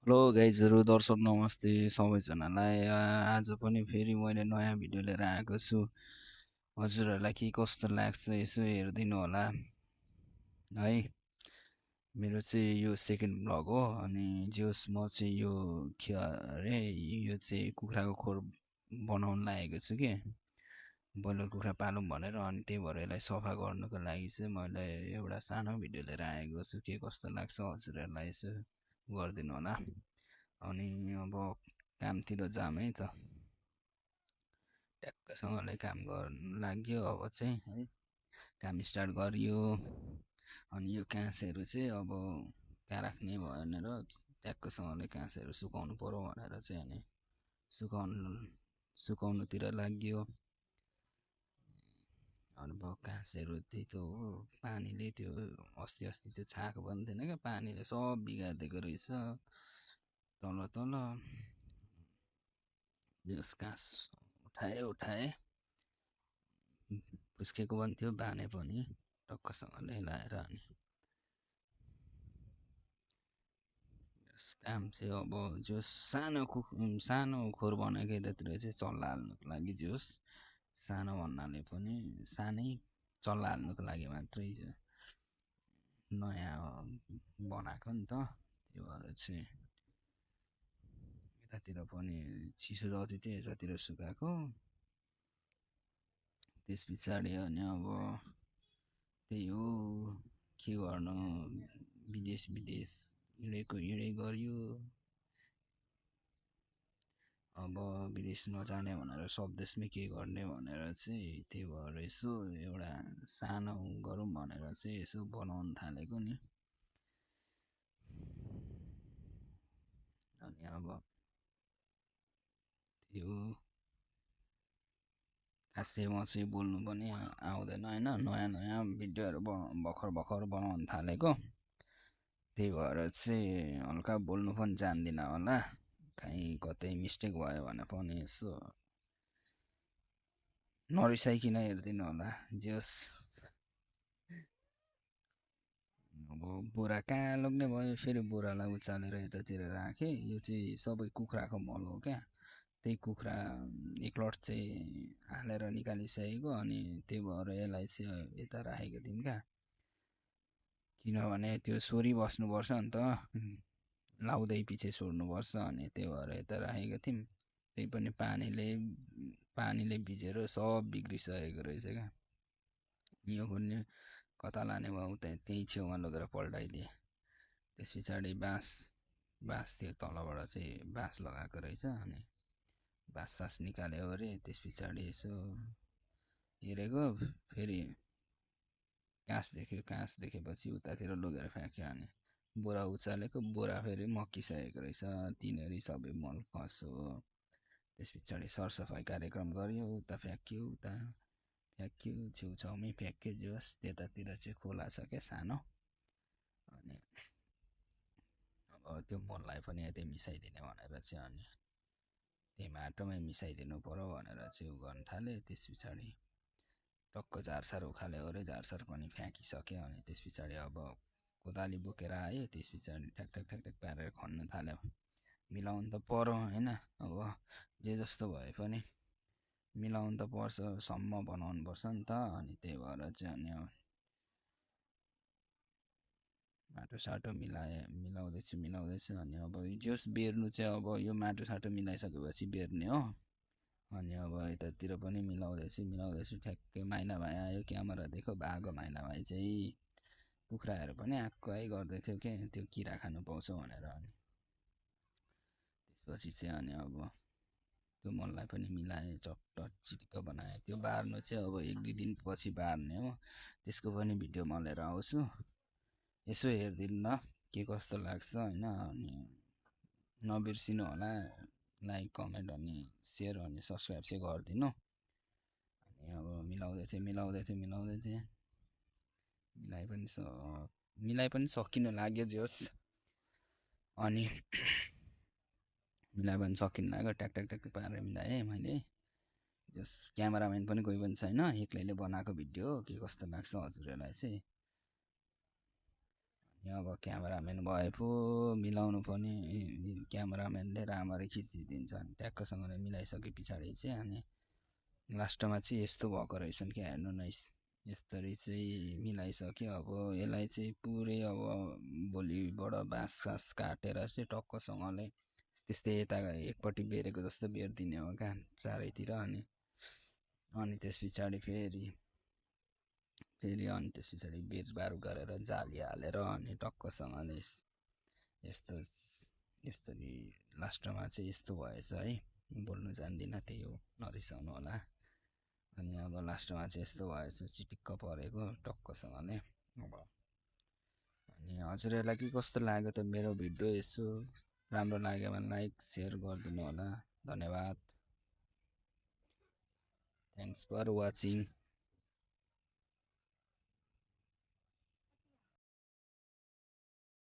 Hello गाइजहरू दर्शक नमस्ते सबैजनालाई आज पनि फेरि मैले नयाँ भिडियो लिएर आएको छु। हजुरहरूलाई के कस्तो लाग्छ यसो हेरिदिनु होला है। मेरो चाहिँ यो सेकेन्ड भ्लग हो अनि जोस् म चाहिँ यो के अरे यो चाहिँ कुखुराको खोर बनाउन लागेको छु कि ब्रोइलर कुखुरा पालौँ भनेर। अनि त्यही भएर यसलाई सफा गर्नुको लागि चाहिँ मैले एउटा सानो भिडियो लिएर आएको छु। के कस्तो लाग्छ हजुरहरूलाई यसो गरिदिनु होला। अनि अब कामतिर जाम है त, ट्याक्कसँगले काम गर्नु लाग्यो अब चाहिँ है। काम स्टार्ट गरियो। अनि यो काँसहरू चाहिँ अब कहाँ राख्ने भनेर ट्याक्कसँगले काँसहरू सुकाउनु पऱ्यो भनेर चाहिँ अनि सुकाउनुतिर लाग्यो। अनि अब काँसहरू त्यही त हो, पानीले त्यो अस्ति त्यो छाएको पनि थिएन क्या, पानीले सब बिगारिदिएको रहेछ तल तल। यस घाँस उठाएँ फुस्केको पनि थियो, बाँधे पनि टक्कसँगले लाएर। अनि काम चाहिँ अब जो सानो खोर बनाएको यतातिर चाहिँ चल्ला हाल्नुको लागि, जोस् सानो भन्नाले पनि सानै चल्ला हाल्नुको लागि मात्रै नयाँ बनाएको नि त। त्यो भएर चाहिँ यतातिर पनि चिसो जति थियो यतातिर सुकाएको। त्यस पछाडि अनि अब त्यही हो, के गर्नु, विदेश हिँडै गरियो। अब विदेश नजाने भनेर स्वदेशमै के गर्ने भनेर चाहिँ त्यही भएर यसो एउटा सानो गरौँ भनेर चाहिँ यसो बनाउन थालेको नि। अनि अब त्यो खासै म चाहिँ बोल्नु पनि आउँदैन होइन, नयाँ भिडियोहरू भर्खर बनाउन थालेको। त्यही भएर चाहिँ हल्का बोल्नु पनि जान्दिनँ होला, कहीँ कतै मिस्टेक भयो भने पनि यसो नरिसाइकन हेरिदिनु होला। जोस् अब बोरा कहाँ लग्ने भयो, फेरि बोरालाई उचालेर यतातिर राखेँ। यो चाहिँ सबै कुखुराको मल हो क्या, त्यही कुखुरा एकलट चाहिँ हालेर निकालिसकेको। अनि त्यही भएर यसलाई चाहिँ यता राखेको थियौँ क्या, किनभने त्यो सोरिबस्नुपर्छ नि त, लाउँदै पछि सोर्नुपर्छ। अनि त्यही भएर यता राखेको थियौँ। त्यही पनि पानीले भिजेर सब बिग्रिसकेको रहेछ क्या। यो पनि कता लाने भयो, उता त्यहीँ छेउमा लगेर पल्टाइदिएँ। त्यस पछाडि बाँस थियो तलबाट चाहिँ बाँस लगाएको रहेछ। अनि बाँस निकाल्यो अरे। त्यस पछाडि यसो हेरेको, फेरि काँस देखेपछि उतातिर लगेर फ्याँक्यो। अनि बोरा उचालेको, बोरा फेरि मक्किसकेको रहेछ, तिनीहरू सबै मल खस हो। त्यस पछाडि सरसफाइ कार्यक्रम गरियो, उता फ्याँक्यो उता फ्याँक्यो, छेउछाउमै फ्याँक्यो। जोस् त्यतातिर चाहिँ खोला छ क्या सानो। अनि अब त्यो मललाई पनि यतै मिसाइदिने भनेर चाहिँ अनि त्यही माटोमै मिसाइदिनु पऱ्यो भनेर चाहिँ उ गर्न थालेँ। त्यस पछाडि टक्क झारसार उखाल्यो अरे, झारसार पनि फ्याँकिसक्यो। अनि त्यस पछाडि अब कोदाली बोकेर आयो। त्यस पछाडि ठ्याक पारेर खन्न थाल्यो। मिलाउनु त पऱ्यो होइन, अब जे जस्तो भए पनि मिलाउनु त पर्छ, सम्म बनाउनु पर्छ नि त। अनि त्यही भएर चाहिँ अनि माटोसाटो मिलाउँदैछु। अनि अब जोस् बेर्नु चाहिँ अब यो माटोसाटो मिलाइसकेपछि बेर्ने हो। अनि अब यतातिर पनि मिलाउँदैछु ठ्याक्कै माइला भाइ आयो, क्यामेरा देखो भागो। माइला भाइ चाहिँ कुखुराहरू पनि आक्कै गर्दै थियो क्या, त्यो किरा खानु पाउँछ भनेर। अनि त्यसपछि चाहिँ अनि अब त्यो मललाई पनि मिलाएँ, चट्ट चिटिक्क बनाएँ। त्यो बार्नु चाहिँ अब 1-2 दिन पछि बार्ने हो। त्यसको पनि भिडियो म लिएर आउँछु, यसो हेरिदिनु न के कस्तो लाग्छ होइन। अनि नबिर्सिनु होला लाइक कमेन्ट अनि सेयर अनि सब्सक्राइब चाहिँ गरिदिनु। अनि अब मिलाउँदै थिएँ मिलाइ पनि सकिनु लाग्यो। जोस् अनि मिलाइ पनि सकिनु लाग्यो, ट्याक पारेर मिलाएँ मैले। जस क्यामेराम्यान पनि कोही पनि छैन, एक्लैले बनाएको भिडियो हो। के कस्तो लाग्छ हजुरहरूलाई चाहिँ अब क्यामेराम्यान भए पो मिलाउनु पर्ने क्यामेराम्यानले राम्ररी खिचिदिन्छ ट्याक्कसँगले मिलाइसके पछाडि चाहिँ अनि लास्टमा चाहिँ यस्तो भएको रहेछन् क्या हेर्नु न यस्तरी चाहिँ मिलाइसक्यो अब यसलाई चाहिँ पुरै अब भोलिबाट बाँस सास काटेर चाहिँ टक्कसँगले त्यस्तै यता एकपट्टि बेरेको जस्तो बेरिदिने हो क्या चारैतिर अनि त्यस पछाडि फेरि अनि त्यस पछाडि बेरबार गरेर जाली हालेर अनि टक्कसँगले यस्तो यस्तरी लास्टमा चाहिँ यस्तो भएछ है बोल्नु जान्दिनँ त्यही हो नरिसाउनु होला अनि अब लास्टमा चाहिँ यस्तो भएछ चिटिक्क परेको टक्कसँगले अब अनि हजुरहरूलाई के कस्तो लाग्यो त मेरो भिडियो यसो राम्रो लाग्यो भने लाइक सेयर गरिदिनु होला धन्यवाद थ्याङ्क्स फर वाचिङ